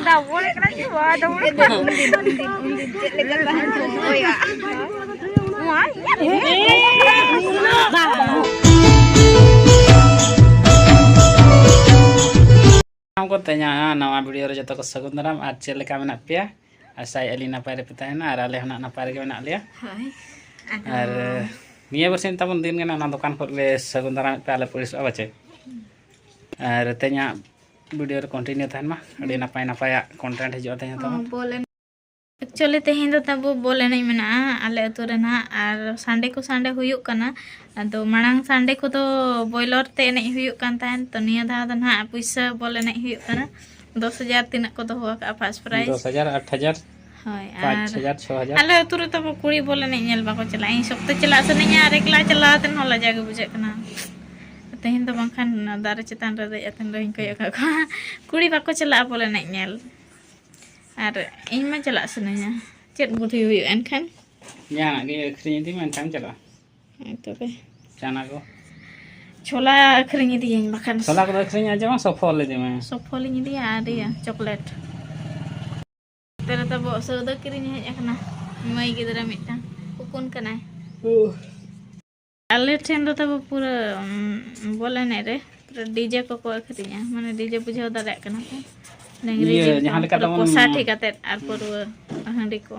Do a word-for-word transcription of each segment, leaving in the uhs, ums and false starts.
Double ᱠᱟᱱᱟ ᱪᱮ ᱵᱟᱝ? ᱰᱟᱵᱚᱞ ᱠᱟᱱᱟ᱾ ᱩᱱᱫᱤᱱ, ᱩᱱᱫᱤᱱ, ᱩᱱᱫᱤᱱ ᱪᱮᱫ ᱞᱮᱠᱟ ᱛᱟᱦᱮᱸ ᱠᱚ ᱦᱚᱦᱚᱭᱟ? ᱱᱚᱣᱟ ᱤᱧᱟᱹᱜ ᱥᱟᱱᱟᱢ ᱠᱚ ᱛᱮᱦᱮᱧᱟᱜ ᱱᱟᱣᱟ video ᱨᱮ ᱡᱚᱛᱚ ᱠᱚ ᱥᱟᱹᱜᱩᱱ ᱫᱟᱨᱟᱢ᱾ ᱟᱨ ᱪᱮᱫ ᱞᱮᱠᱟ ᱢᱮᱱᱟᱜ ᱯᱮᱭᱟ? ᱟᱥᱟᱭᱮᱫᱼᱟ ᱞᱤᱧ ᱱᱟᱯᱟᱭ ᱨᱮᱯᱮ ᱛᱟᱦᱮᱱᱟ, ᱟᱨ ᱟᱞᱮ ᱦᱚᱸ ᱱᱟᱜ ᱱᱟᱯᱟᱭ ᱨᱮᱜᱮ ᱢᱮᱱᱟᱜ ᱞᱮᱭᱟ᱾ ᱦᱳᱭ᱾ ᱟᱫᱚ ᱟᱨ ᱱᱤᱭᱟᱹ ᱵᱟᱨᱥᱤᱧ ᱛᱟᱵᱚᱱ ᱫᱤᱱ ᱠᱟᱱᱟ, ᱚᱱᱟ ᱫᱚᱠᱟᱱ ᱠᱷᱚᱱ ᱞᱮ ᱥᱟᱹᱜᱩᱱ ᱫᱟᱨᱟᱢᱮᱫ ᱯᱮᱭᱟ ᱟᱞᱮ ᱯᱚᱨᱤᱥᱮᱵᱟ ᱯᱟᱪᱮ᱾ ᱟᱨ ᱛᱮᱦᱮᱧᱟᱜ video ᱨᱮ continue ᱛᱟᱦᱮᱱ ᱢᱟ, ᱟᱹᱰᱤ ᱱᱟᱯᱟᱭ ᱱᱟᱯᱟᱭᱟᱜ content ᱦᱤᱡᱩᱜᱼᱟ ᱛᱮᱦᱮᱧ ᱛᱟᱵᱚᱱ᱾ ᱵᱚᱞ ᱮᱱᱮᱡ᱾ Actually ᱛᱮᱦᱮᱧ ᱫᱚ ᱛᱟᱵᱚ ᱵᱚᱞ ᱮᱱᱮᱡ ᱢᱮᱱᱟᱜᱼᱟ ᱟᱞᱮ ᱟᱹᱛᱩ ᱨᱮ ᱱᱟᱦᱟᱜ, ᱟᱨ Sunday ᱠᱚ Sunday ᱦᱩᱭᱩᱜ ᱠᱟᱱᱟ᱾ ᱟᱫᱚ ᱢᱟᱲᱟᱝ Sunday ᱠᱚᱫᱚ ᱵᱚᱭᱞᱚᱨ ᱛᱮ ᱮᱱᱮᱡ ᱦᱩᱭᱩᱜ ᱠᱟᱱ ᱛᱟᱦᱮᱸᱫ, ᱛᱚ ᱱᱤᱭᱟᱹ ᱫᱷᱟᱣ ᱫᱚ ᱱᱟᱦᱟᱜ ᱯᱩᱭᱥᱟᱹ ᱵᱚᱞ ᱮᱱᱮᱡ ᱦᱩᱭᱩᱜ ᱠᱟᱱᱟ᱾ ᱫᱚᱥ ᱦᱟᱡᱟᱨ ᱛᱤᱱᱟᱹᱜ ᱠᱚ ᱫᱚᱦᱚ ᱟᱠᱟᱫᱼᱟ first prize᱾ ᱫᱚᱥ ᱦᱟᱡᱟᱨ, ᱟᱴ ᱦᱟᱡᱟᱨ, ᱦᱳᱭ, ᱯᱟᱸᱪ ᱦᱟᱡᱟᱨ, ᱟᱨ ᱪᱷᱚ ᱦᱟᱡᱟᱨ᱾ ᱟᱞᱮ ᱟᱹᱛᱩ ᱨᱮ ᱛᱟᱵᱚ ᱠᱩᱲᱤ ᱵᱚᱞ ᱮᱱᱮᱡ ᱧᱮᱞ ᱵᱟᱠᱚ ᱪᱟᱞᱟᱜᱼᱟ᱾ ᱤᱧ ᱥᱚᱠᱛᱚ ᱪᱟᱞᱟᱜ ᱥᱟᱱᱟᱧᱟ, ᱟᱨ ᱮᱠᱞᱟ ᱪᱟᱞᱟᱣ ᱠᱟᱛᱮ ᱦᱚᱸ ᱞᱟᱡᱟᱣ ᱜᱮ ᱵᱩᱡᱷᱟᱹᱜ ᱠᱟᱱᱟ᱾ ᱛᱮᱦᱮᱧ ᱫᱚ ᱵᱟᱝᱠᱷᱟᱱ ᱫᱟᱨᱮ ᱪᱮᱛᱟᱱ ᱨᱮ ᱫᱮᱡ ᱠᱟᱛᱮ ᱨᱚᱦᱤᱧ ᱠᱚᱭᱚᱜ ᱠᱟᱜ ᱠᱚᱣᱟ᱾ ᱠᱩᱲᱤ ᱵᱟᱠᱚ ᱪᱟᱞᱟᱜᱼᱟ ᱵᱚᱞ ᱮᱱᱮᱡ ᱧᱮᱞ᱾ ᱟᱨ ᱤᱧ ᱢᱟ ᱪᱟᱞᱟᱜ ᱥᱟᱱᱟᱧᱟ᱾ ᱪᱮᱫ ᱵᱩᱫᱷᱤ ᱦᱩᱭᱩᱜᱼᱟ ᱮᱱᱠᱷᱟᱱ? ᱡᱟᱦᱟᱱᱟᱜ ᱜᱮ ᱟᱹᱠᱷᱨᱤᱧ ᱤᱫᱤ ᱢᱮ, ᱮᱱᱠᱷᱟᱱ ᱪᱟᱞᱟᱜᱼᱟ᱾ ᱦᱮᱸ, ᱛᱚᱵᱮ᱾ ᱪᱟᱱᱟ ᱠᱚ᱾ ᱪᱷᱳᱞᱟ ᱟᱹᱠᱷᱨᱤᱧ ᱤᱫᱤᱭᱟᱹᱧ ᱵᱟᱠᱷᱟᱱ᱾ ᱪᱷᱳᱞᱟ ᱠᱚᱫᱚ ᱟᱹᱠᱷᱨᱤᱧ ᱟᱸᱡᱚᱢᱟ, ᱥᱚᱯᱷᱚᱞ ᱤᱫᱤ ᱢᱮ᱾ ᱥᱚᱯᱷᱚᱞᱤᱧ ᱤᱫᱤᱭᱟ ᱟᱨ ᱤᱭᱟᱹ, chocolate᱾ ᱱᱚᱛᱮ ᱨᱮ ᱛᱟᱵᱚ ᱥᱚᱣᱫᱟ ᱠᱤᱨᱤᱧ ᱦᱮᱡ ᱟᱠᱟᱱᱟ ᱢᱟᱹᱭ ᱜᱤᱫᱽᱨᱟᱹ ᱢᱤᱫᱴᱟᱝ, ᱦᱚᱯᱚᱱ ᱠᱟᱱᱟᱭ᱾ ᱟᱞᱮ ᱴᱷᱮᱱ ᱫᱚ ᱛᱟᱵᱚ ᱯᱩᱨᱟᱹ, ᱩᱢ, ᱵᱚᱞ ᱮᱱᱮᱡ ᱨᱮ ᱯᱩᱨᱟᱹ DJ ᱠᱚᱠᱚ ᱟᱹᱠᱷᱨᱤᱧᱟ, ᱢᱟᱱᱮ DJ ᱵᱩᱡᱷᱟᱹᱣ ᱫᱟᱲᱮᱭᱟᱜ ᱠᱟᱱᱟ ᱯᱮ? ᱰᱟᱹᱝᱨᱤ ᱤᱭᱟᱹ, ᱡᱤᱞ ᱠᱚ, ᱡᱟᱦᱟᱸ ᱞᱮᱠᱟ ᱯᱩᱨᱟᱹ ᱛᱟᱵᱚᱱ ᱠᱚᱥᱟ ᱴᱷᱤᱠ ᱟᱛᱮᱫ ᱟᱨ ᱯᱟᱹᱨᱣᱟᱹ ᱦᱟᱺᱰᱤ ᱠᱚ᱾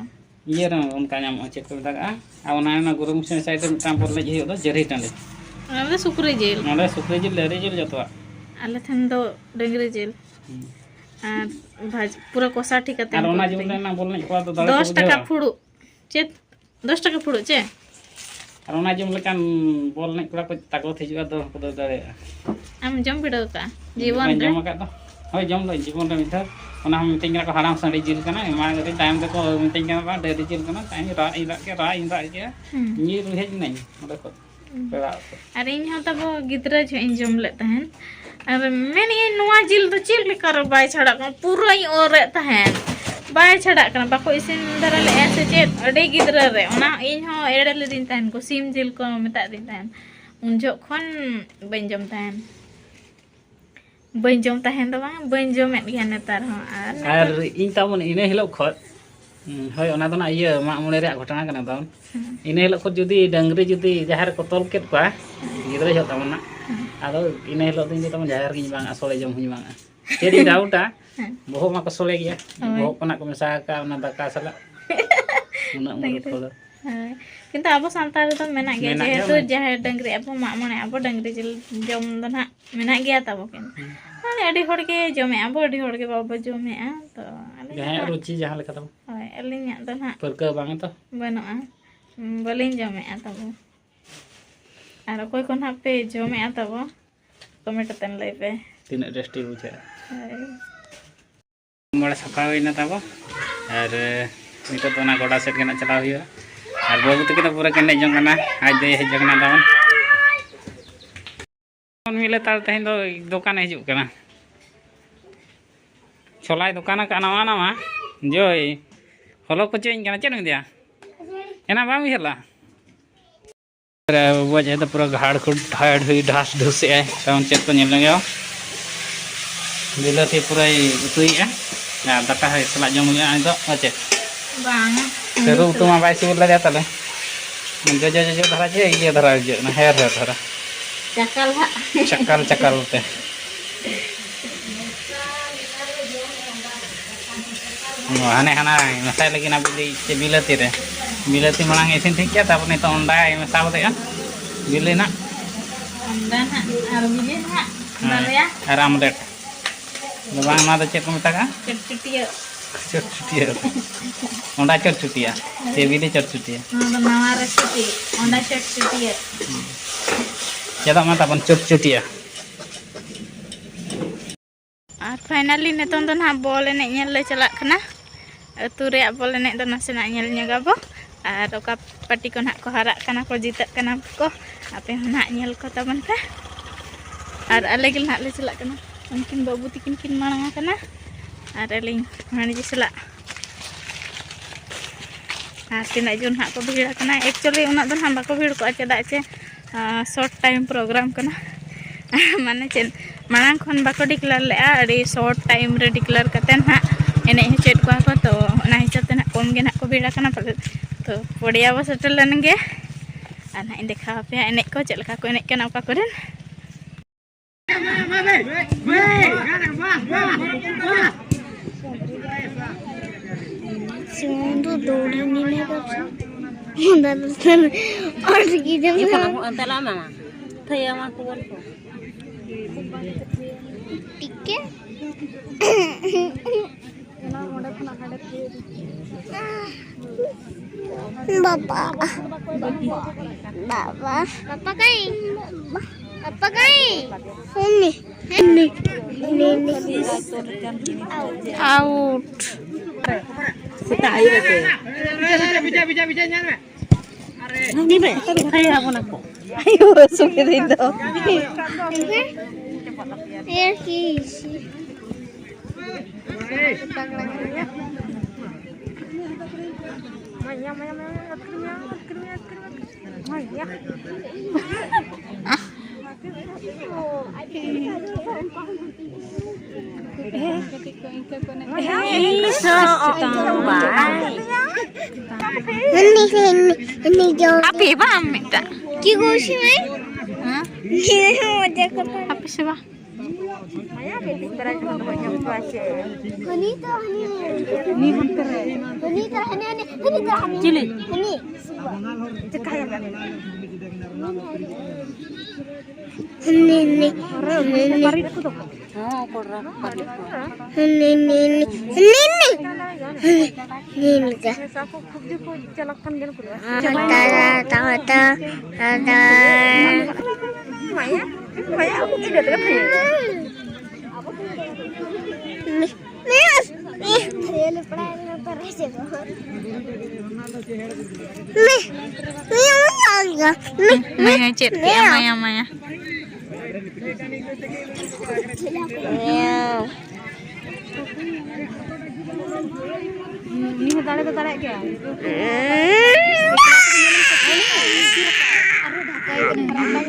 ᱤᱭᱟᱹ ᱨᱮ ᱚᱱᱠᱟ ᱧᱟᱢᱚᱜᱼᱟ, ᱪᱮᱫ ᱠᱚ ᱢᱮᱛᱟᱜᱟᱜᱼᱟ? ᱟᱨ ᱚᱱᱟ, ᱚᱱᱟ ᱜᱩᱨᱩ ᱢᱩᱪᱟᱹᱫ side ᱨᱮ ᱢᱤᱫᱴᱟᱝ ᱵᱚᱞ ᱮᱱᱮᱡ ᱦᱩᱭᱩᱜ ᱫᱚ, ᱡᱟᱹᱨᱤ ᱴᱟᱺᱰᱤ᱾ ᱚᱱᱟ ᱫᱚ ᱥᱩᱠᱨᱤ ᱡᱤᱞ᱾ ᱱᱚᱸᱰᱮ ᱥᱩᱠᱨᱤ ᱡᱤᱞ, ᱰᱟᱹᱝᱨᱤ ᱡᱤᱞ, ᱡᱚᱛᱚᱣᱟᱜ᱾ ᱟᱞᱮ ᱴᱷᱮᱱ ᱫᱚ ᱰᱟᱹᱝᱨᱤ ᱡᱤᱞ᱾ ᱦᱩᱸ᱾ ᱟᱨ ᱵᱷᱟᱡᱽ, ᱯᱩᱨᱟᱹ ᱠᱚᱥᱟ ᱴᱷᱤᱠ ᱠᱟᱛᱮ ᱟᱨ ᱠᱚ ᱚᱱᱟ ᱡᱤᱞ ᱟᱹᱠᱷᱨᱤᱧᱟ᱾ ᱨᱮᱱᱟᱜ ᱵᱚᱞ ᱮᱱᱮᱡ ᱠᱚᱲᱟ ᱫᱚ ᱫᱟᱲᱮ ᱠᱚ ᱫᱚᱥ ᱴᱟᱠᱟ ᱵᱩᱡᱷᱟᱹᱣᱟ? ᱯᱷᱩᱲᱩᱜ᱾ ᱪᱮᱫ? ᱫᱚᱥ ᱴᱟᱠᱟ ᱯᱷᱩᱲᱩᱜ ᱪᱮ? ᱟᱨ ᱚᱱᱟ ᱡᱚᱢ ᱞᱮᱠᱟᱱ ᱵᱚᱞ ᱮᱱᱮᱡ ᱠᱚᱲᱟ ᱠᱚ ᱛᱟᱠᱚᱛ ᱦᱤᱡᱩᱜᱼᱟ, ᱫᱚ ᱩᱱᱠᱩ ᱫᱚ ᱫᱟᱲᱮᱭᱟᱜᱼᱟ᱾ ᱟᱢ ᱡᱚᱢ ᱵᱤᱰᱟᱹᱣ ᱠᱟᱜᱼᱟ ᱤᱧ ᱫᱚ ᱡᱤᱵᱚᱱ ᱵᱟᱹᱧ ᱨᱮ? ᱡᱚᱢ ᱟᱠᱟᱫ ᱫᱚ᱾ ᱦᱳᱭ, ᱡᱚᱢ ᱫᱚ ᱡᱤᱵᱚᱱ ᱨᱮ ᱢᱤᱫ ᱫᱷᱟᱣ᱾ ᱚᱱᱟ ᱦᱚᱸ ᱢᱤᱛᱟᱹᱧ ᱠᱟᱱᱟ ᱠᱚ, "ᱦᱟᱲᱟᱢ ᱥᱟᱺᱰᱤ ᱡᱤᱞ ᱠᱟᱱᱟ, ᱮᱢᱟ ᱠᱟᱹᱫᱟᱹᱧ", ᱛᱟᱭᱚᱢ ᱛᱮᱠᱚ ᱢᱤᱛᱟᱹᱧ ᱠᱟᱱᱟ, "ᱵᱟᱝ, ᱰᱟᱹᱝᱨᱤ ᱡᱤᱞ ᱠᱟᱱᱟ", ᱛᱟᱭᱚᱢ ᱨᱟᱜ ᱤᱧ ᱨᱟᱜ ᱠᱮᱫ, ᱨᱟᱜ ᱤᱧ ᱨᱟᱜ ᱠᱮᱫ᱾ ᱦᱩᱸ᱾ ᱧᱤᱨ ᱦᱮᱡ ᱮᱱᱟᱹᱧ ᱚᱸᱰᱮ ᱠᱷᱚᱱ᱾ ᱦᱩᱸ᱾ ᱯᱮᱲᱟ ᱟᱹᱛᱩ᱾ ᱟᱨ ᱤᱧ ᱦᱚᱸ ᱛᱟᱵᱚ ᱜᱤᱫᱽᱨᱟᱹ ᱡᱚᱦᱚᱜ ᱤᱧ ᱡᱚᱢ ᱞᱮᱫ ᱛᱟᱦᱮᱸᱱ᱾ ᱟᱨ ᱢᱮᱱᱮᱫ ᱟᱹᱧ, ᱱᱚᱣᱟ ᱡᱤᱞ ᱫᱚ ᱪᱮᱫ ᱞᱮᱠᱟ ᱨᱮ ᱵᱟᱭ ᱪᱷᱟᱲᱟᱜ ᱠᱟᱱᱟ? ᱯᱩᱨᱟᱹᱧ ᱚᱨᱮᱫ ᱛᱟᱦᱮᱸᱱ, ᱵᱟᱭ ᱪᱷᱟᱲᱟᱜ ᱠᱟᱱᱟ᱾ ᱵᱟᱠᱚ ᱤᱥᱤᱱ ᱫᱷᱟᱨᱟ ᱞᱮᱫᱼᱟ ᱥᱮ ᱪᱮᱫ? ᱟᱹᱰᱤ ᱜᱤᱫᱽᱨᱟᱹ ᱨᱮ᱾ ᱚᱱᱟ ᱤᱧ ᱦᱚᱸ ᱮᱲᱮ ᱞᱤᱫᱤᱧ ᱛᱟᱦᱮᱸᱱ ᱠᱚ, ᱥᱤᱢ ᱡᱤᱞ ᱠᱚ ᱢᱮᱛᱟᱫᱤᱧ ᱛᱟᱦᱮᱸᱱ᱾ ᱩᱱ ᱡᱚᱦᱚᱜ ᱠᱷᱚᱱ ᱵᱟᱹᱧ ᱡᱚᱢ ᱛᱟᱦᱮᱸᱱ᱾ ᱵᱟᱹᱧ ᱡᱚᱢ ᱛᱟᱦᱮᱱ ᱫᱚ ᱵᱟᱝ, ᱵᱟᱹᱧ ᱡᱚᱢᱮᱫ ᱜᱮᱭᱟ ᱱᱮᱛᱟᱨ ᱦᱚᱸ᱾ ᱟᱨ ᱟᱨ ᱱᱮᱛᱟᱨ ᱤᱧ ᱛᱟᱵᱚᱱ ᱤᱱᱟᱹ ᱦᱤᱞᱳᱜ ᱠᱷᱚᱱ, ᱦᱩᱸ, ᱦᱳᱭ, ᱚᱱᱟ ᱫᱚ ᱱᱟᱜ ᱤᱭᱟᱹ ᱢᱟᱜ ᱢᱚᱬᱮ ᱨᱮᱭᱟᱜ ᱜᱷᱚᱴᱚᱱᱟ ᱠᱟᱱᱟ ᱛᱟᱵᱚᱱ᱾ ᱦᱩᱸ᱾ ᱤᱱᱟᱹ ᱦᱤᱞᱳᱜ ᱠᱷᱚᱱ ᱡᱩᱫᱤ ᱰᱟᱹᱝᱨᱤ ᱡᱩᱫᱤ ᱡᱟᱦᱮᱨ ᱨᱮᱠᱚ ᱛᱚᱞ ᱠᱮᱫ ᱠᱚᱣᱟ, ᱦᱩᱸ, ᱜᱤᱫᱽᱨᱟᱹ ᱡᱚᱦᱚᱜ ᱛᱟᱵᱚᱱ ᱱᱟᱜ, ᱦᱩᱸ, ᱟᱫᱚ ᱤᱱᱟᱹ ᱦᱤᱞᱳᱜ ᱫᱚ ᱤᱧ ᱫᱚ ᱛᱟᱵᱚᱱ ᱡᱟᱦᱮᱨ ᱜᱤᱧ ᱵᱟᱝᱟ, ᱥᱚᱲᱮ ᱡᱚᱢ ᱦᱚᱸᱧ ᱵᱟᱝᱟ᱾ ᱪᱮᱫ ᱤᱧ ᱰᱟᱣᱩᱴᱟ, ᱦᱮᱸ᱾ ᱵᱚᱦᱚᱜ ᱢᱟᱠᱚ ᱥᱚᱲᱮ ᱜᱮᱭᱟ, ᱦᱳᱭ᱾ ᱵᱚᱦᱚᱜ ᱠᱚ ᱱᱟᱜ ᱠᱚ ᱢᱮᱥᱟ ᱟᱠᱟᱫ ᱚᱱᱟ ᱫᱟᱠᱟ ᱥᱟᱞᱟᱜ᱾ ᱩᱱᱟᱹᱜ ᱰᱟᱹᱝᱨᱤ᱾ ᱢᱩᱨᱩᱠᱷ ᱦᱚᱲ ᱫᱚ᱾ ᱦᱳᱭ᱾ ᱠᱤᱱᱛᱩ ᱟᱵᱚ ᱥᱟᱱᱛᱟᱲ ᱨᱮᱫᱚ ᱢᱮᱱᱟᱜ ᱜᱮᱭᱟ, ᱢᱮᱱᱟᱜ ᱜᱮᱭᱟ ᱡᱮᱦᱮᱛᱩ ᱢᱮᱱ- ᱡᱟᱦᱮᱨ ᱰᱟᱹᱝᱨᱤ ᱟᱵᱚ ᱢᱟᱜ ᱢᱚᱬᱮ ᱟᱵᱚ, ᱰᱟᱹᱝᱨᱤ ᱡᱤᱞ ᱡᱚᱢ ᱫᱚ ᱱᱟᱜ ᱢᱮᱱᱟᱜ ᱜᱮᱭᱟ ᱛᱟᱵᱚ᱾ ᱠᱤᱱᱛᱩ ᱦᱩᱸ᱾ ᱢᱟᱱᱮ ᱟᱹᱰᱤ ᱦᱚᱲ ᱜᱮ ᱡᱚᱢᱮᱫᱼᱟ ᱵᱚ, ᱟᱹᱰᱤ ᱦᱚᱲ ᱜᱮ ᱵᱟᱵᱚ ᱡᱚᱢᱮᱫᱼᱟ᱾ ᱛᱚ ᱟᱹᱞᱤᱧ ᱫᱚ ᱡᱟᱦᱟᱸᱭᱟᱜ ᱱᱟᱜ, ᱨᱩᱪᱤ ᱡᱟᱦᱟᱸ ᱞᱮᱠᱟ ᱛᱟᱵᱚ᱾ ᱦᱳᱭ, ᱟᱹᱞᱤᱧᱟᱜ ᱫᱚ ᱱᱟᱜ ᱯᱟᱹᱨᱠᱟᱹᱣ ᱵᱟᱝ ᱛᱚ? ᱵᱟᱹᱱᱩᱜᱼᱟ᱾ ᱦᱩᱸ, ᱵᱟᱹᱞᱤᱧ ᱡᱚᱢᱮᱫᱼᱟ ᱛᱟᱵᱚ᱾ ᱟᱨ ᱚᱠᱚᱭ ᱠᱚ ᱱᱟᱜ ᱯᱮ ᱡᱚᱢᱮᱫᱼᱟ ᱛᱟᱵᱚ, ᱠᱚᱢᱮᱱᱴ ᱠᱟᱛᱮᱱ ᱞᱟᱹᱭ ᱯᱮ᱾ ᱛᱤᱱᱟᱹᱜ ᱴᱮᱥᱴᱤ ᱵᱩᱡᱷᱟᱹᱜᱼᱟ᱾ ᱦᱳᱭ᱾ ᱵᱟᱲᱟ ᱥᱟᱯᱷᱟ ᱦᱩᱭᱱᱟ ᱛᱟᱵᱚ᱾ ᱟᱨ, ᱮ, ᱱᱤᱛᱚᱜ ᱫᱚ ᱚᱱᱟ ᱜᱚᱰᱟ ᱥᱮᱫ ᱜᱮ ᱱᱟᱜ ᱪᱟᱞᱟᱣ ᱦᱩᱭᱩᱜᱼᱟ᱾ ᱟᱨ ᱵᱟᱹᱵᱩ ᱛᱟᱹᱠᱤᱱ ᱫᱚ ᱯᱩᱨᱟᱹ ᱠᱤᱱ ᱮᱱᱮᱡ ᱡᱚᱝ ᱠᱟᱱᱟ᱾ ᱟᱡ ᱫᱚᱭ ᱦᱮᱡ ᱟᱠᱟᱱᱟ ᱛᱟᱵᱚᱱ᱾ ᱢᱤᱫ ᱞᱮᱛᱟᱲ ᱛᱮᱦᱮᱧ ᱫᱚ ᱫᱚᱠᱟᱱᱮ ᱦᱤᱡᱩᱜ ᱠᱟᱱᱟ᱾ ᱪᱷᱚᱞᱟᱭ ᱫᱚᱠᱟᱱ ᱟᱠᱟᱫ ᱱᱟᱣᱟ ᱱᱟᱣᱟ᱾ ᱡᱚᱭ, ᱦᱚᱞᱚ ᱠᱚᱪᱚᱧ ᱠᱟᱱᱟ᱾ ᱪᱮᱫ ᱮᱢ ᱤᱫᱤᱭᱟ? ᱮᱱᱟ ᱵᱟᱢ ᱩᱭᱦᱟᱹᱨ ᱞᱮᱫᱼᱟ? ᱵᱟᱹᱵᱩᱣᱟᱜ ᱡᱟᱦᱮᱨ ᱫᱚ ᱯᱩᱨᱟᱹ ᱜᱷᱟᱲ ᱠᱚ ᱰᱷᱟᱲ ᱰᱷᱩᱭ ᱰᱷᱟᱥ ᱰᱷᱩᱥᱮᱜᱼᱟᱭ᱾ ᱠᱟᱨᱚᱱ ᱪᱮᱫ ᱠᱚ ᱧᱮᱞ ᱧᱚᱜ ᱦᱩᱭᱩᱜᱼᱟ᱾ ᱵᱤᱞᱟᱹᱛᱤ ᱯᱩᱨᱟᱹᱭ ᱩᱛᱩᱭᱮᱜᱼᱟ᱾ ᱟᱨ ᱫᱟᱠᱟ ᱦᱚᱸ ᱥᱟᱞᱟᱜ ᱡᱚᱢ ᱦᱩᱭᱩᱜᱼᱟ ᱱᱤᱛᱚᱜ᱾ ᱟᱨ ᱪᱮᱫ? ᱵᱟᱝᱟ᱾ ᱥᱟᱹᱨᱩ ᱩᱛᱩ ᱢᱟ ᱵᱟᱭ ᱥᱤᱵᱤᱞ ᱫᱟᱲᱮᱭᱟᱜ ᱛᱟᱞᱮ᱾ ᱡᱚᱡᱚ ᱡᱚᱡᱚ ᱫᱷᱟᱨᱟ ᱪᱮ ᱤᱭᱟᱹ ᱫᱷᱟᱨᱟ ᱵᱩᱡᱷᱟᱹᱜ ᱠᱟᱱᱟ, ᱦᱮᱨ ᱦᱮᱨ ᱫᱷᱟᱨᱟ᱾ ᱪᱟᱠᱟᱞ ᱦᱟᱸᱜ᱾ ᱪᱟᱠᱟᱞ ᱪᱟᱠᱟᱞ ᱛᱮ᱾ ᱚ, ᱦᱟᱱᱮ ᱦᱟᱱᱟ ᱢᱮᱥᱟᱭ ᱞᱟᱹᱜᱤᱫ ᱚᱱᱟ ᱵᱤᱞᱤ-, ᱪᱮᱫ ᱵᱤᱞᱟᱹᱛᱤ ᱨᱮ᱾ ᱵᱤᱞᱟᱹᱛᱤ ᱢᱟᱲᱟᱝ ᱤᱥᱤᱱ ᱴᱷᱤᱠ ᱠᱮᱫ, ᱛᱟᱨᱯᱚᱨ ᱱᱤᱛᱚᱜ ᱚᱸᱰᱟᱭ ᱢᱮᱥᱟ ᱜᱚᱫᱮᱜᱼᱟ᱾ ᱵᱤᱞᱤ ᱱᱟᱜ᱾ ᱚᱸᱰᱟ ᱱᱟᱜ ᱟᱨ ᱵᱤᱞᱤ ᱱᱟᱜ ᱦᱮᱸ, ᱵᱟᱨᱭᱟ᱾ ᱟᱨ ᱟᱢᱞᱮᱴ᱾ ᱫᱚ ᱵᱟᱝ, ᱱᱚᱣᱟ ᱫᱚ ᱪᱮᱫ ᱠᱚ ᱢᱮᱛᱟᱜᱼᱟ? ᱪᱚᱴᱪᱩᱴᱤᱭᱟᱹ᱾ ᱪᱚᱴᱪᱩᱴᱤᱭᱟᱹ᱾ ᱚᱸᱰᱟ ᱪᱚᱴᱪᱩᱴᱤᱭᱟᱹ᱾ ᱥᱮ ᱵᱤᱞᱤ ᱪᱚᱴᱪᱩᱴᱤᱭᱟᱹ᱾ ᱱᱚᱣᱟ ᱫᱚ ᱱᱟᱣᱟ ᱨᱮᱥᱤᱯᱤ, ᱚᱸᱰᱟ ᱪᱚᱴᱪᱩᱴᱤᱭᱟᱹ᱾ ᱪᱮᱫᱟᱜ ᱢᱮᱛᱟ ᱵᱚᱱ ᱪᱚᱴᱪᱩᱴᱤᱭᱟᱹ? ᱟᱨ finally ᱱᱤᱛᱚᱝ ᱫᱚ ᱱᱟᱦᱟᱜ ᱵᱚᱞ ᱮᱱᱮᱡ ᱧᱮᱞ ᱞᱮ ᱪᱟᱞᱟᱜ ᱠᱟᱱᱟ᱾ ᱟᱹᱛᱩ ᱨᱮᱭᱟᱜ ᱵᱚᱞ ᱮᱱᱮᱡ ᱫᱚ ᱱᱟᱥᱮᱱᱟᱜ ᱧᱮᱞ ᱧᱚᱜᱟᱵᱚ᱾ ᱟᱨ ᱚᱠᱟ ᱯᱟᱨᱴᱤ ᱠᱚ ᱱᱟᱦᱟᱜ ᱠᱚ ᱦᱟᱨᱟᱜ ᱠᱟᱱᱟ ᱠᱚ, ᱡᱤᱛᱟᱹᱜ ᱠᱟᱱᱟ ᱠᱚ, ᱟᱯᱮ ᱦᱚᱸ ᱱᱟᱦᱟᱜ ᱧᱮᱞ ᱠᱚ ᱛᱟᱵᱚᱱ ᱯᱮ᱾ ᱟᱨ ᱟᱞᱮ ᱜᱮ ᱱᱟᱦᱟᱜ ᱞᱮ ᱪᱟᱞᱟᱜ ᱠᱟᱱᱟ᱾ ᱩᱱᱠᱤᱱ ᱵᱟᱹᱵᱩ ᱛᱤᱠᱤᱱ ᱠᱤᱱ ᱢᱟᱲᱟᱝ ᱟᱠᱟᱱᱟ ᱟᱨ ᱟᱹᱞᱤᱧ ᱢᱟᱹᱱᱤᱡ ᱥᱟᱞᱟᱜ᱾ ᱟᱨ ᱛᱤᱱᱟᱹᱜ ᱡᱳᱨ ᱱᱟᱦᱟᱜ ᱠᱚ ᱵᱷᱤᱲ ᱟᱠᱟᱱᱟ᱾ Actually ᱩᱱᱟᱹᱜ ᱫᱚ ᱱᱟᱦᱟᱜ ᱵᱟᱠᱚ ᱵᱷᱤᱲ ᱠᱚᱜᱼᱟ, ᱪᱮᱫᱟᱜ ᱪᱮ, ᱟᱸ, short time program ᱠᱟᱱᱟ᱾ ᱢᱟᱱᱮ ᱪᱮᱫ, ᱢᱟᱲᱟᱝ ᱠᱷᱚᱱ ᱵᱟᱠᱚ ᱰᱤᱠᱞᱮᱭᱟᱨ ᱞᱮᱫᱼᱟ, ᱟᱹᱰᱤ ᱥᱚᱨᱴ ᱴᱟᱭᱤᱢ ᱨᱮ ᱰᱤᱠᱞᱮᱭᱟᱨ ᱠᱟᱛᱮ ᱱᱟᱦᱟᱜ ᱮᱱᱮᱡ ᱦᱚᱪᱚᱭᱮᱫ ᱠᱚᱣᱟ ᱠᱚ᱾ ᱛᱚ ᱚᱱᱟ ᱦᱤᱥᱟᱹᱵ ᱛᱮ ᱱᱟᱦᱟᱜ ᱠᱚᱢ ᱜᱮ ᱱᱟᱦᱟᱜ ᱠᱚ ᱵᱷᱤᱲ ᱟᱠᱟᱱᱟ ᱯᱟᱞᱮᱫ᱾ ᱛᱚ ᱯᱚᱲᱤᱭᱟ ᱵᱚ ᱥᱮᱴᱮᱨ ᱞᱮᱱ ᱜᱮ, ᱟᱨ ᱱᱟᱦᱟᱜ ᱤᱧ ᱫᱮᱠᱷᱟᱣ ᱟᱯᱮᱭᱟ ᱮᱱᱮᱡ ᱠᱚ ᱪᱮᱫ ᱞᱮᱠᱟ ᱠᱚ ᱮᱱᱮᱡ ᱠᱟᱱᱟ ᱚᱠᱟ ᱠᱚᱨᱮᱱ᱾ ᱥᱤᱢᱚᱱ ᱫᱚ ᱫᱚᱲᱤ ᱱᱤᱱᱟᱹ ᱠᱟᱛᱷᱟ᱾ ᱚᱸᱰᱮ ᱜᱤᱫᱽᱨᱟᱹ ᱛᱟᱞᱟ ᱢᱟᱢᱟ᱾ ᱛᱷᱟᱭᱟ ᱢᱟ ᱠᱚ ᱵᱚᱞ ᱠᱚ᱾ ᱴᱤᱠᱮ᱾ ᱵᱟᱵᱟ᱾ ᱵᱟᱵᱟ᱾ ᱯᱟᱯᱟ ᱠᱟᱭ? ᱯᱟᱯᱟ ᱠᱟᱭ? ᱩᱱᱤ᱾ ᱩᱱᱤ᱾ ᱩᱱᱤ᱾ ᱟᱣᱩᱴ᱾ ᱥᱮᱛᱟᱜ ᱟᱹᱭᱩᱵ ᱟᱛᱮ᱾ ᱛᱤᱱᱟᱹᱜ ᱠᱷᱟᱭᱟ ᱵᱚᱱᱟ ᱠᱚ᱾ ᱟᱭᱳ, ᱥᱩᱠᱨᱤ ᱫᱚ᱾ ᱮ ᱠᱤ᱾ ᱟᱯᱮ ᱵᱟᱝ ᱢᱤᱫᱴᱟᱝ᱾ ᱦᱮᱸ? ᱦᱟᱯᱮ ᱥᱮ ᱵᱟᱝ᱾ ᱦᱟᱹᱱᱤ ᱛᱚ ᱦᱟᱹᱱᱤ᱾ ᱦᱟᱹᱱᱤ ᱛᱚ ᱦᱟᱹᱱᱤ, ᱦᱟᱹᱱᱤ ᱛᱚ ᱦᱟᱹᱱᱤ, ᱦᱟᱹᱱᱤ ᱛᱚ ᱦᱟᱹᱱᱤ᱾ ᱪᱤᱞᱤ? ᱦᱟᱹᱱᱤ᱾ ᱦᱟᱹᱱᱤ, ᱦᱟᱹᱱᱤ᱾ ᱦᱟᱹᱱᱤ, ᱦᱟᱹᱱᱤ᱾ ᱦᱟᱹᱱᱤ, ᱦᱟᱹᱱᱤ, ᱦᱟᱹᱱᱤ, ᱦᱟᱹᱱᱤ᱾ ᱦᱟᱹᱱᱤ, ᱦᱟᱹᱱᱤ᱾ ᱦᱟᱛᱟ, ᱦᱟᱛᱟ, ᱦᱟᱛᱟ, ᱦᱟᱛᱟ᱾ ᱢᱟᱭᱟ ᱪᱮᱫ ᱠᱮᱜᱼᱟ? ᱢᱟᱭᱟ, ᱢᱟᱭᱟ᱾ ᱩᱱᱤ ᱦᱚᱸ ᱫᱟᱲᱮ ᱫᱚ ᱫᱟᱲᱮᱭᱟᱜ ᱜᱮᱭᱟ᱾ ᱟᱨᱦᱚᱸ ᱰᱷᱟᱠᱟᱭ ᱠᱟᱱᱟ᱾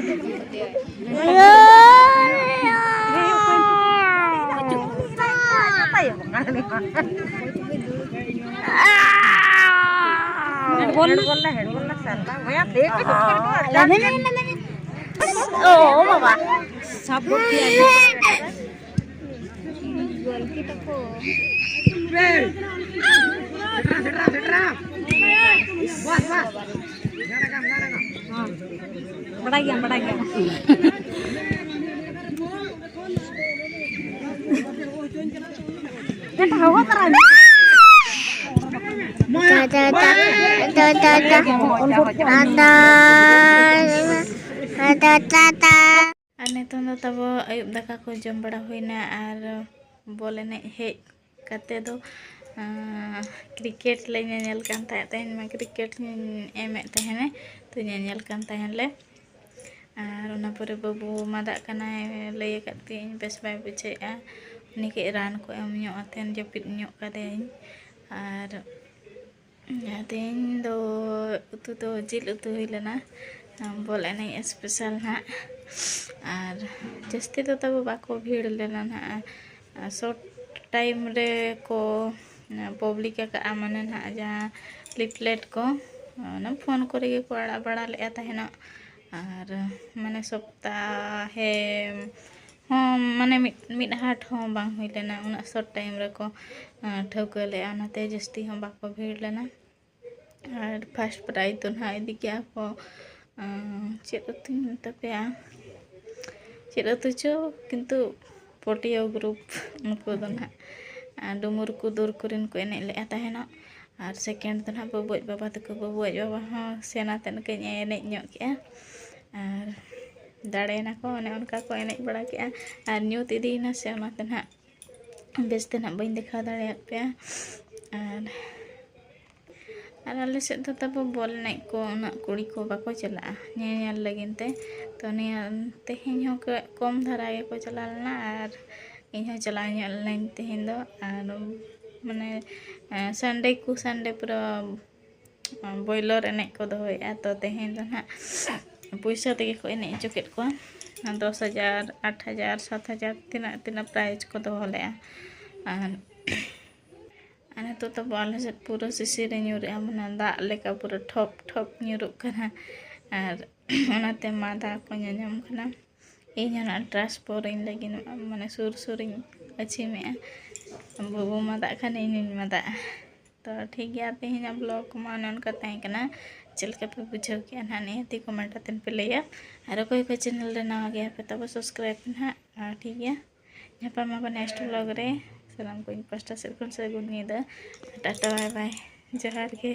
हेडबॉल ना, हेडबॉल ना, साला। भैया, देख के तो हेडबॉल ना। ओ बाबा। सब बोल दिया। ᱵᱟᱲᱟᱭ ᱜᱮᱭᱟᱢ, ᱵᱟᱲᱟᱭ ᱜᱮᱭᱟᱢ᱾ ᱫᱟᱫᱟ, ᱫᱟᱫᱟ, ᱫᱟᱫᱟ, ᱫᱟᱫᱟ, ᱫᱟᱫᱟ, ᱫᱟᱫᱟ, ᱫᱟᱫᱟ᱾ ᱟᱨ ᱱᱤᱛᱚᱝ ᱫᱚ ᱛᱟᱵᱚ ᱟᱹᱭᱩᱵ ᱫᱟᱠᱟ ᱠᱚ ᱡᱚᱢ ᱵᱟᱲᱟ ᱦᱩᱭᱱᱟ ᱟᱨ ᱵᱚᱞ ᱮᱱᱮᱡ ᱦᱮᱡ ᱠᱟᱛᱮ ᱫᱚ, ᱟᱸ, ᱠᱨᱤᱠᱮᱴ ᱞᱮ ᱧᱮᱧᱮᱞ ᱠᱟᱱ ᱛᱟᱦᱮᱸᱫ᱾ ᱛᱮᱦᱮᱧ ᱢᱟ ᱠᱨᱤᱠᱮᱴ ᱧᱮ-, ᱮᱢᱮᱫ ᱛᱟᱦᱮᱱᱟᱭ, ᱛᱚ ᱧᱮᱧᱮᱞ ᱠᱟᱱ ᱛᱟᱦᱮᱱ ᱞᱮ᱾ ᱟᱨ ᱚᱱᱟ ᱯᱚᱨᱮ ᱵᱟᱹᱵᱩ ᱢᱟᱫᱟᱜ ᱠᱟᱱᱟᱭ, ᱞᱟᱹᱭ ᱟᱠᱟᱫ ᱛᱤᱧ ᱵᱮᱥ ᱵᱟᱭ ᱵᱩᱡᱷᱟᱹᱣᱮᱫᱼᱟ, ᱩᱱᱤ ᱠᱟᱹᱡ ᱨᱟᱱ ᱠᱚ ᱮᱢ ᱧᱚᱜ ᱟᱛᱮᱱ, ᱡᱟᱹᱯᱤᱫ ᱧᱚᱜ ᱠᱟᱫᱮᱭᱟᱹᱧ᱾ ᱟᱨ ᱛᱮᱦᱮᱧ ᱫᱚ ᱩᱛᱩ ᱫᱚ ᱡᱤᱞ ᱩᱛᱩ ᱦᱩᱭ ᱞᱮᱱᱟ, ᱵᱚᱞ ᱮᱱᱮᱡ ᱥᱯᱮᱥᱟᱞ ᱱᱟᱦᱟᱜ᱾ ᱟᱨ ᱡᱟᱹᱥᱛᱤ ᱫᱚ ᱛᱟᱵᱚ ᱵᱟᱠᱚ ᱵᱷᱤᱲ ᱞᱮᱱᱟ ᱱᱟᱦᱟᱜ, ᱥᱚᱨᱴ ᱴᱟᱭᱤᱢ ᱨᱮᱠᱚ ᱯᱟᱵᱽᱞᱤᱠ ᱟᱠᱟᱫᱼᱟ, ᱢᱟᱱᱮ ᱱᱟᱦᱟᱜ ᱡᱟᱦᱟᱸ ᱞᱤᱯᱞᱮᱴ ᱠᱚ, ᱚᱱᱟ ᱯᱷᱳᱱ ᱠᱚᱨᱮ ᱜᱮᱠᱚ ᱟᱲᱟᱜ ᱵᱟᱲᱟ ᱞᱮᱫᱼᱟ ᱛᱟᱦᱮᱱᱚᱜ᱾ ᱟᱨ ᱢᱟᱱᱮ ᱥᱚᱯᱛᱟᱦᱮ ᱦᱚᱸ, ᱢᱟᱱᱮ ᱢᱤᱫ, ᱢᱤᱫ ᱦᱟᱴ ᱦᱚᱸ ᱵᱟᱝ ᱦᱩᱭ ᱞᱮᱱᱟ, ᱩᱱᱟᱹᱜ ᱥᱚᱨᱴ ᱴᱟᱭᱤᱢ ᱨᱮᱠᱚ, ᱟᱸ, ᱴᱷᱟᱹᱣᱠᱟᱹ ᱞᱮᱫᱼᱟ, ᱚᱱᱟᱛᱮ ᱡᱟᱹᱥᱛᱤ ᱦᱚᱸ ᱵᱟᱠᱚ ᱵᱷᱤᱲ ᱞᱮᱱᱟ᱾ ᱟᱨ ᱯᱷᱟᱥᱴ ᱯᱨᱟᱭᱤᱡᱽ ᱫᱚ ᱱᱟᱦᱟᱜ ᱤᱫᱤ ᱠᱮᱜᱼᱟ ᱠᱚ, ᱟᱸ, ᱪᱮᱫ ᱩᱛᱩᱧ ᱢᱮᱛᱟ ᱯᱮᱭᱟ, ᱪᱮᱫ ᱩᱛᱩ ᱪᱚ, ᱠᱤᱱᱛᱩ ᱯᱚᱴᱤᱭᱟᱹ ᱜᱨᱩᱯ ᱩᱱᱠᱩ ᱫᱚ ᱱᱟᱦᱟᱜ, ᱟᱨ ᱰᱩᱢᱩᱨ ᱠᱩᱫᱩᱨ ᱠᱚᱨᱮᱱ ᱠᱚ ᱮᱱᱮᱡ ᱞᱮᱫᱼᱟ ᱛᱟᱦᱮᱱᱚᱜ᱾ ᱟᱨ ᱥᱮᱠᱮᱱᱰ ᱫᱚ ᱱᱟᱦᱟᱜ ᱵᱟᱹᱵᱩ ᱟᱡ ᱵᱟᱵᱟ ᱛᱟᱠᱚ, ᱵᱟᱹᱵᱩ ᱟᱡ ᱵᱟᱵᱟ ᱦᱚᱸ ᱥᱮᱱ ᱟᱛᱮᱫ ᱠᱟᱹᱡ ᱮ ᱮᱱᱮᱡ ᱧᱚᱜ ᱠᱮᱜᱼᱟ᱾ ᱟᱨ ᱫᱟᱲᱮᱭᱮᱱᱟ ᱠᱚ, ᱚᱱᱮ ᱚᱱᱠᱟ ᱠᱚ ᱮᱱᱮᱡ ᱵᱟᱲᱟ ᱠᱮᱜᱼᱟ᱾ ᱟᱨ ᱧᱩᱛ ᱤᱫᱤᱭᱮᱱᱟ ᱥᱮ, ᱚᱱᱟᱛᱮ ᱱᱟᱦᱟᱜ ᱵᱮᱥ ᱛᱮ ᱱᱟᱦᱟᱜ ᱵᱟᱹᱧ ᱫᱮᱠᱷᱟᱣ ᱫᱟᱲᱮᱭᱟᱫ ᱯᱮᱭᱟ᱾ ᱟᱨ, ᱟᱨ ᱟᱞᱮ ᱥᱮᱫ ᱫᱚ ᱛᱟᱵᱚ ᱵᱚᱞ ᱮᱱᱮᱡ ᱠᱚ ᱩᱱᱟᱹᱜ ᱠᱩᱲᱤ ᱠᱚ ᱵᱟᱠᱚ ᱪᱟᱞᱟᱜᱼᱟ ᱧᱮᱧᱮᱞ ᱞᱟᱹᱜᱤᱫ ᱛᱮ᱾ ᱛᱚ ᱱᱤᱭᱟᱹ ᱛᱮᱦᱮᱧ ᱦᱚᱸ ᱠᱚ-, ᱠᱚᱢ ᱫᱷᱟᱨᱟ ᱜᱮᱠᱚ ᱪᱟᱞᱟᱣ ᱞᱮᱱᱟ, ᱟᱨ ᱤᱧ ᱦᱚᱸ ᱪᱟᱞᱟᱣ ᱧᱚᱜ ᱞᱮᱱᱟᱹᱧ ᱛᱮᱦᱮᱧ ᱫᱚ᱾ ᱟᱨ ᱢᱟᱱᱮ, ᱮᱸ, ᱥᱟᱱᱰᱮ ᱠᱚ ᱥᱟᱱᱰᱮ ᱯᱩᱨᱟᱹ ᱵᱚᱭᱞᱚᱨ ᱮᱱᱮᱡ ᱠᱚ ᱫᱚᱦᱚᱭᱮᱫᱼᱟ᱾ ᱛᱚ ᱛᱮᱦᱮᱧ ᱫᱚ ᱱᱟᱦᱟᱜ ᱯᱚᱭᱥᱟ ᱛᱮᱜᱮ ᱠᱚ ᱮᱱᱮᱡ ᱦᱚᱪᱚ ᱠᱮᱫ ᱠᱚᱣᱟ᱾ ᱫᱚᱥ ᱦᱟᱡᱟᱨ, ᱟᱴ ᱦᱟᱡᱟᱨ, ᱥᱟᱛ ᱦᱟᱡᱟᱨ, ᱛᱤᱱᱟᱹᱜ, ᱛᱤᱱᱟᱹᱜ ᱯᱨᱟᱭᱤᱡᱽ ᱠᱚ ᱫᱚᱦᱚ ᱞᱮᱫᱼᱟ᱾ ᱟᱨ ᱱᱤᱛᱚᱜ ᱛᱟᱵᱚ ᱟᱞᱮ ᱥᱮᱫ ᱯᱩᱨᱟᱹ ᱥᱤᱥᱤᱨ ᱮ ᱧᱩᱨᱮᱜᱼᱟ, ᱢᱟᱱᱮ ᱫᱟᱜ ᱞᱮᱠᱟ ᱯᱩᱨᱟᱹ ᱴᱷᱚᱯ ᱴᱷᱚᱯ ᱧᱩᱨᱩᱜ ᱠᱟᱱᱟ᱾ ᱟᱨ ᱚᱱᱟᱛᱮ ᱢᱟᱫᱟ ᱠᱚ ᱧᱟᱧᱟᱢ ᱠᱟᱱᱟ᱾ ᱤᱧ ᱦᱚᱸ ᱱᱟᱜ ᱴᱨᱟᱥ ᱯᱚᱨᱤᱧ ᱞᱟᱹᱜᱤᱫ, ᱢᱟᱱᱮ ᱥᱩᱨ ᱥᱩᱨᱤᱧ ᱟᱹᱪᱷᱤᱢᱮᱜᱼᱟ᱾ ᱵᱟᱹᱵᱩ ᱢᱟᱫᱟᱜ ᱠᱷᱟᱱ ᱤᱧᱤᱧ ᱢᱟᱫᱟᱜᱼᱟ᱾ ᱛᱚ ᱴᱷᱤᱠ ᱜᱮᱭᱟ, ᱛᱮᱦᱮᱧᱟᱜ ᱵᱞᱚᱜ ᱠᱚᱢᱟ ᱚᱱᱮ ᱚᱱᱠᱟ ᱛᱟᱦᱮᱸ ᱠᱟᱱᱟ᱾ ᱪᱮᱫ ᱞᱮᱠᱟ ᱯᱮ ᱵᱩᱡᱷᱟᱹᱣ ᱠᱮᱜᱼᱟ ᱱᱟᱦᱟᱜ, ᱱᱤᱦᱟᱹᱛᱤ ᱠᱚᱢᱮᱱᱴ ᱠᱟᱛᱮ ᱯᱮ ᱞᱟᱹᱭᱟ᱾ ᱟᱨ ᱚᱠᱚᱭ ᱠᱚ ᱪᱮᱱᱮᱞ ᱨᱮ ᱱᱟᱣᱟ ᱜᱮᱭᱟ ᱯᱮ, ᱛᱟᱵᱚ ᱥᱟᱵᱥᱠᱨᱟᱭᱤᱵ ᱯᱮ ᱱᱟᱦᱟᱜ᱾ ᱟᱨ ᱴᱷᱤᱠ ᱜᱮᱭᱟ, ᱧᱟᱯᱟᱢ ᱟᱵᱚ ᱱᱮᱠᱥᱴ ᱵᱞᱚᱜ ᱨᱮ᱾ ᱥᱟᱱᱟᱢ ᱠᱚ ᱤᱧ ᱯᱟᱥᱴᱟ ᱥᱮᱫ ᱠᱷᱚᱱ ᱥᱟᱹᱜᱩᱱ ᱧᱤᱫᱟᱹ᱾ ᱴᱟᱴᱟ, ᱵᱟᱭ ᱵᱟᱭ, ᱡᱚᱦᱟᱨ ᱜᱮ᱾